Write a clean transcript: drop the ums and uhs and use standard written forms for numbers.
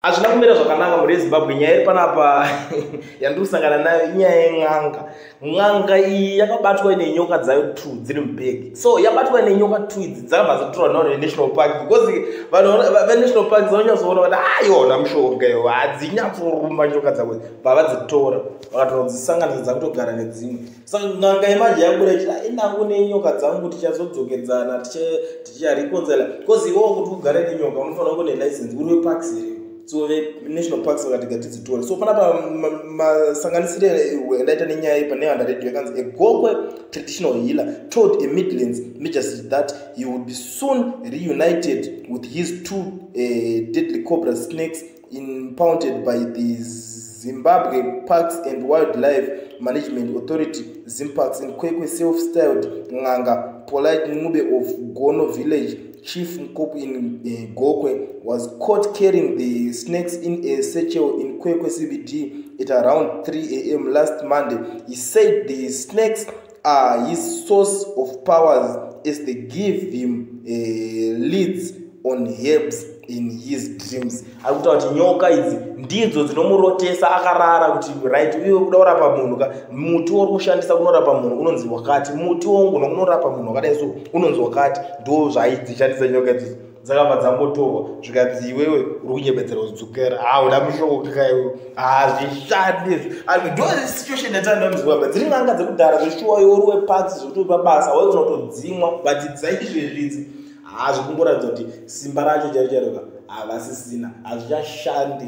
Hazvina kumira zvakanaka mhuri yeZimbabwe. Nyaya iri panapa yandiri kusangana nayo inyaya yen'anga. N'anga iyi yakabatwa ine nyoka dzayo two dziri mubhegi. So yabatwa ine nyoka two idzi dzakabva dzatorwa navanhu veNational Park, because vanhu veNational Park vanonyatsoona kuti aiona mushonga iyo, hadzinyatsoruma nyoka dzako. Bva vadzitora, vakatora kudzisanganisa, dzakutogara nedzimwe. Saka n'anga yemanje yabuda ichiti, "Inangu nenyoka dzangu tichazodzokedzana, tichareconcile," because iwewo kuti ugare nenyoka unofanira kunge nelicense, uri weparks here. So veNational Parks vakati, "Gatidzitore." So panapa masanganisire ndaita nenyaya iyi paNehanda Radio yakanzi, "A Gokwe traditional healer told a Midlands magistrate that he would be soon reunited with his two deadly cobra snakes impounded by the Zimbabwe Parks and Wildlife Management Authority, ZimParks, in Kwekwe." Self-styled n'anga Polite Ncube of Gono Village, Chief Mkopo in Gokwe was caught carrying the snakes in a satchel in Kwekwe CBD at around 3 a.m. last Monday. He said the snakes are his source of powers as they give him leads on herbs in his dreams. Ari kutaura kuti nyoka idzi ndidzo dzinomurotesa akarara kuti, right, uye kuda kurapa munhu ka, muti wauri kushandisa kunorapa munhu unonzi wakati, muti wongona unorapa munhu wakadai so unonzi wakati. Ndo zvaidzishandisa nyoka idzodzo. Dzakabva dzambotorwa, zvikanzi, "Iwewe uri kunyepedzera kudzokera, hauna mushonga iwewe, hazvishandi izvi." Ndo situation yatanga muZimbabwe. Dziri n'anga dzekudhara zveshuwa, iwe uri weparks, zvekuti pabasa waigona kutodzimwa, but dzaizvezvi idzi hazvikungoratidza kuti simba racho chairo chairoka havasisina, hazvichashandi.